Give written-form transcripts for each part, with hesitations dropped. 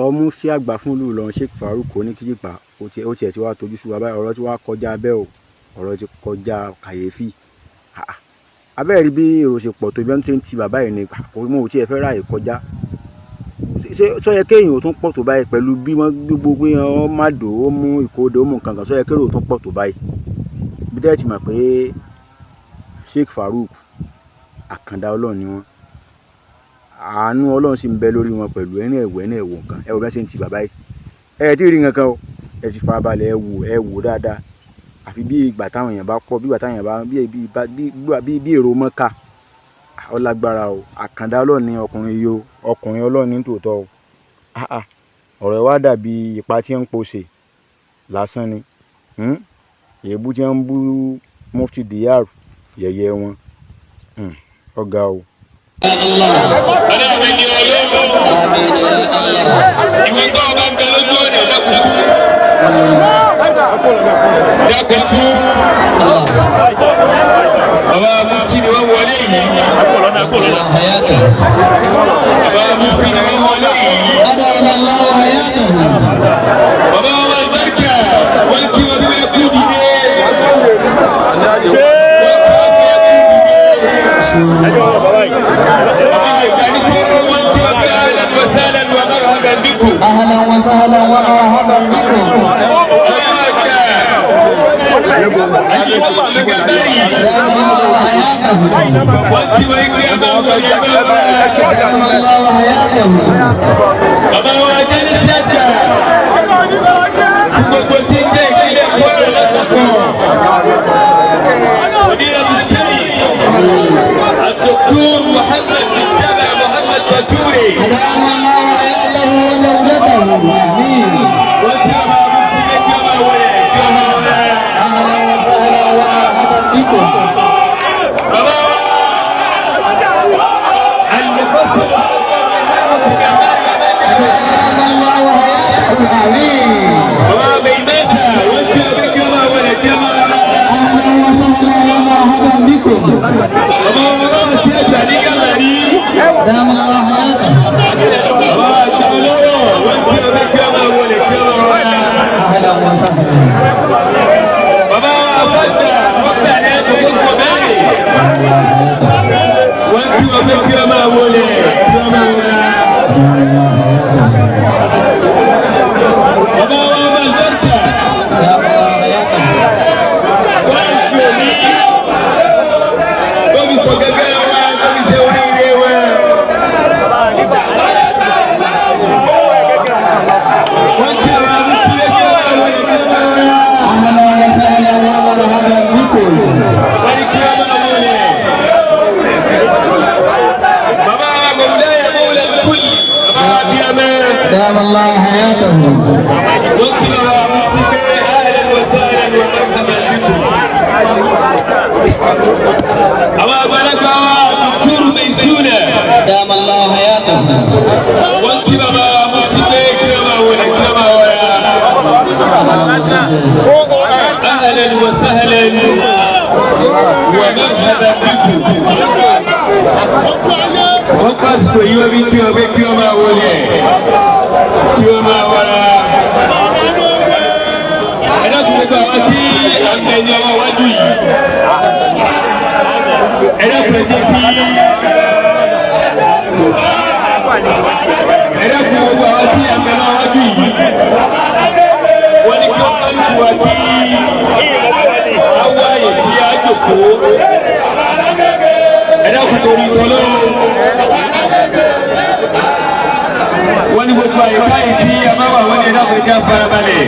Ọ̀rọ̀ mufti àgbà fún ìlú Ìlọrin, Sheikh Farouk Oníkíjìpá, ó tiẹ̀ ti wá tojú sú wa báyìí. Ọ̀rọ̀ ti wá kọjá bẹ́ẹ̀ o, ọ̀rọ̀ ti kọjá kàyéfì. Abẹ́rẹ́ rí bí èrò ṣe pọ̀ tó, bí wọ́n ti ń ti bàbá yìí ni kò mọ̀, ò tiẹ̀ fẹ́ ráàyè kọjá. Ṣé sọ yẹ kéèyàn ò tún pọ̀ tó báyìí pẹ̀lú bí wọ́n gbogbo pé wọ́n má dò ó mú ìkóde ó mú nǹkan kan? Sọ yẹ kéèrò tún pọ̀ tó báyìí? Bí tẹ́ẹ̀ ti mọ̀ pé Sheikh Farouk, àkàndá Ọlọ́run ni wọ́n, àánú Ọlọ́run sì ń bẹ lórí wọn pẹ̀lú ẹni ẹ̀wọ̀ ẹni ẹ̀wọ̀ nǹkan. Ẹ wò bí wọ́n ṣe ń ti bàbá yìí. Ẹ tí ì rí nǹkan kan o, ẹ sì farabalẹ̀, ẹ wò, ẹ wò dáadáa. Àfi bí ìgbà táwọn èèyàn bá pọ̀, bí ìgbà táwọn èèyàn bá bí èrò Mọ́kà. Ó lágbára o. Àkàndá Ọlọ́run ni ọkùnrin yìí o, ọkùnrin Ọlọ́run ní tòótọ́ o. Ọ̀rọ̀ ẹ̀ wá dàbí ipa tí ń pòṣè lásán ni. Èébú tí ń bú Mufti Diyar, yẹ̀yẹ́ wọn, ọ̀gá o. Ọ̀dọ́ àwọn ẹni ọlọ́run. Ìwé tó ọba ń bẹ lójú ọ̀nà, dákun fún. Dákun fún. Bàbá Mufti ni wọ́n wọlé yìí. Bàbá Mufti ni wọ́n wọlé yìí. أدام الله حياته. Bàbá wa Barika, wọ́n kí wọn bí wọ́n kú dìde. Wọ́n kí wọn bí wọ́n kú dìde. Bàbá ìgbàlísọ́rọ̀, wọ́n kí wọn bí أهلا وسهلا ومرحبا بكم. أهلا وسهلا ومرحبا بكم. Bàbá àgbà. Àlùfáà أدام الله حياته. Wọ́n kí wọn kí ẹ máa wọlé, ẹ máa wọlé. أدام الله حياته. Bàbá wa jẹ́ sẹ́jà. Gbogbo tí ń jẹ́ ìpínlẹ̀ Kwara lápapọ̀. فضيلة الشيخ الدكتور محمد بن سبع محمد باتوري. أدام الله حياته ودولته، آمين. Wọ́n ti ọba mufti kí ọba wọlé kí ọba wọlé. أهلا وسهلا ومرحبا بكم. Bàbá wa المفصل. أدام الله حياته، آمين. Bàbá Bẹ̀yìmẹ́ta, wọ́n ti ọba kí ọba wọlé kí ọba wọlé. أهلا وسهلا ومرحبا بكم. Bàbá wa ọlọ́run tí ẹ̀sà ní Gàmàrí. أدام الله حياته. Bàbá àgbà ọlọ́rọ̀, wọ́n ti ọba kí ọba wọlé kí ọba wọlé. أهلا وسهلا. Bàbá wa Fọ́tà Fọ́tà ní ẹ̀kọ́ bẹ́ẹ̀. Wọ́n ti ọba kí ọba wọlé kí ọba wọlé. Bàbá wa ọba Zọ́tà. أدام الله حياته. Wọ́n fi òní. Tóbi sọ gẹ́gẹ́ wa, tóbi ṣe oríire wa. Wọ́n ti àwọn amúsílẹ̀ kí ọba wọlé kí ọba wọlé. أهلا وسهلا ومرحبا بكم. Wọ́n ní kí ọba wọlé. Bàbá wa Mọ̀wúláyà Mọ̀wúlẹ̀ Kúlì. Bàbá wa Bíyàmẹ́. أدام الله حياته. Wọ́n kí bàbá wa mufti pé أهلا وسهلا ومرحبا بكم. Àwọn àgbàlagbà wa Dr. Maisuna. أدام الله حياته. Wọ́n kí bàbá wa mufti pé kí ọba wọlé kí ọba wọlé. أهلا وسهلا ومرحبا بكم. Wọ́n pàṣẹ yìí, wọ́n bí kí wọ́n bí kí wọ́n máa wọlé kí wọ́n máa wọlé. Ẹ dákun, gbogbo àwọn tí à ń bẹ ní ọwọ́ iwájú yìí, ẹ dákun, ẹ jẹ́ kí ẹ dákun, gbogbo àwọn tí à ń bẹ ní ọwọ́ iwájú yìí, wọ́n ní kí wọ́n bá lù wá kí awọ àyè tí a jòkó. Ẹ dákun, torí tọ́lọ́, wọ́n ní gbogbo àyíká yìí tí a bá wà, wọ́n ní ẹ dákun, ẹ jẹ́ á farabalẹ̀,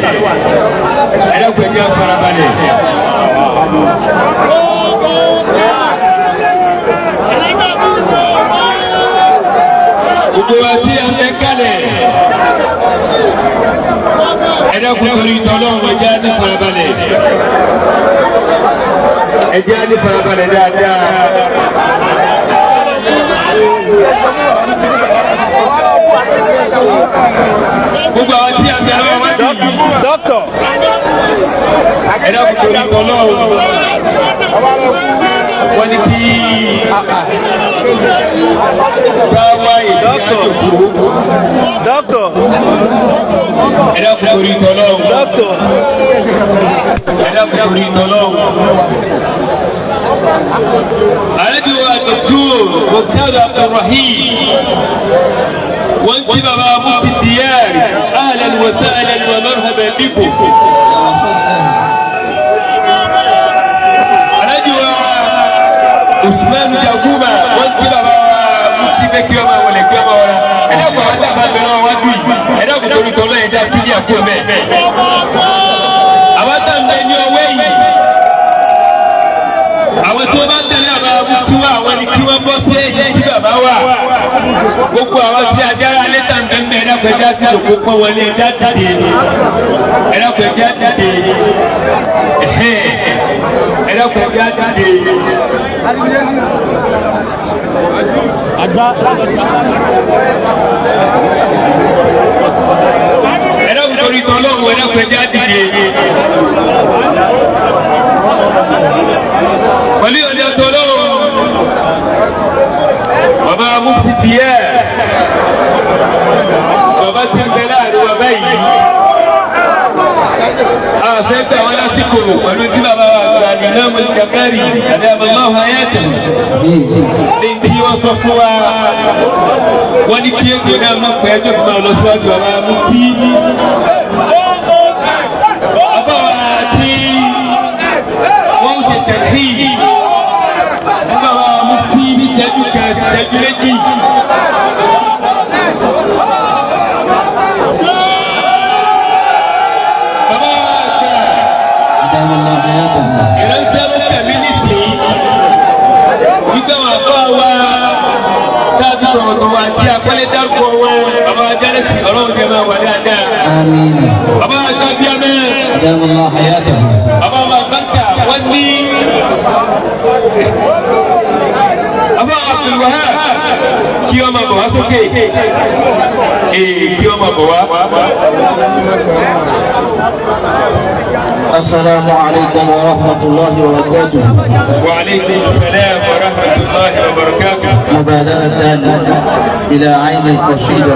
ẹ dákun, ẹ jẹ́ á farabalẹ̀. Gbogbo wa tí a fẹ́ kalẹ̀, ẹ dákun, torí tọ́lọ́, ẹ jẹ́ á ní farabalẹ̀, ẹ jẹ́ á ní farabalẹ̀ dáadáa. Gbogbo àwọn tí a bẹ lọ́wọ́ wájú yìí. Doctor. Ẹ dákun, torí tọ́lọ́, wọ́n ní kí Káwá ìdí àjòkó. Doctor, Ẹ dákun torí tọ́lọ́hún. doctor. Ẹ dákun torí tọ́lọ́hún. Àlejò wa Dr. Mukhtar Abdulrahim. Wọ́n ti bàbá Mufti Diyar. Ahlan wa sahlan wa marhaban bikum. Àlejò wa Usman Jaguma. Wọ́n ti bàbá wa Mufti bẹ́ẹ̀ kí ọmọ wọlé kí ọmọ wọlé. Ẹ dákun àwọn tá a bá bẹ̀rẹ̀ wájú yìí. Ẹ dákun torí tọ́lọ́ ẹ dá kíní àkó mẹ́. Àwọn tá a ń bẹ ní ọwọ́ yìí, àwọn tí wọ́n bá ń tẹ̀lé àwọn mufti wa, àwọn ni kí wọ́n bọ́ sí ẹ̀yìn tí bàbá wà. Gbogbo àwọn tí ajára létà ń bẹ́ẹ̀, ẹ̀dá ẹja ti dòkó pọ́n wọlé, ẹja dìde, ẹ̀dá ẹja dìde, ẹ̀dá ẹja dìde. Ẹ̀dá torí tọ́lọ́wọ́, ẹ̀dá ẹja dìde. Pẹ̀lú ọjọ́ tọ́lọ́wọ́, bàbá Mufti díẹ̀, bàbá tí ń bẹ láàrin wa báyìí, àfẹ́ gbà wọn lásìkò pẹ̀lú tí bàbá wa gba ní Imam Al-Gabari adamallahu hayatahu ní tí wọ́n sọ fún wa, wọ́n ní kí ètò náà má pẹ́ tó fi máa lọ síwájú bàbá Mufti. Bàbá wa tí wọ́n ń ṣe tẹ̀sí fún bàbá Mufti ní ìṣẹ́jú kan, ìṣẹ́jú méjì. Bàbá àgbà أدام الله حياته. Ìránṣẹ́ ló tẹ̀mí nísìnyí wípé wọn àbá wa táàbí tọ̀wọ̀tọ̀wọ̀ àti àpẹẹrẹ dárúkọ wọn, bàbá wa jẹ́rẹ́sì, ọlọ́run jẹ́ máa wà dáadáa. آمين. Bàbá wa gbà bí amẹ́. أدام الله حياته. Bàbá wa bàkà wọ́n ní bàbá Abdulwahab kí ọmọ bọ̀ wá sókè, ee kí ọmọ bọ̀ wá. السلام عليكم ورحمة الله وبركاته. Wa aleykum salaam wa rahmatulahi wa barakatuh. مبادرة إلى عين القصيدة.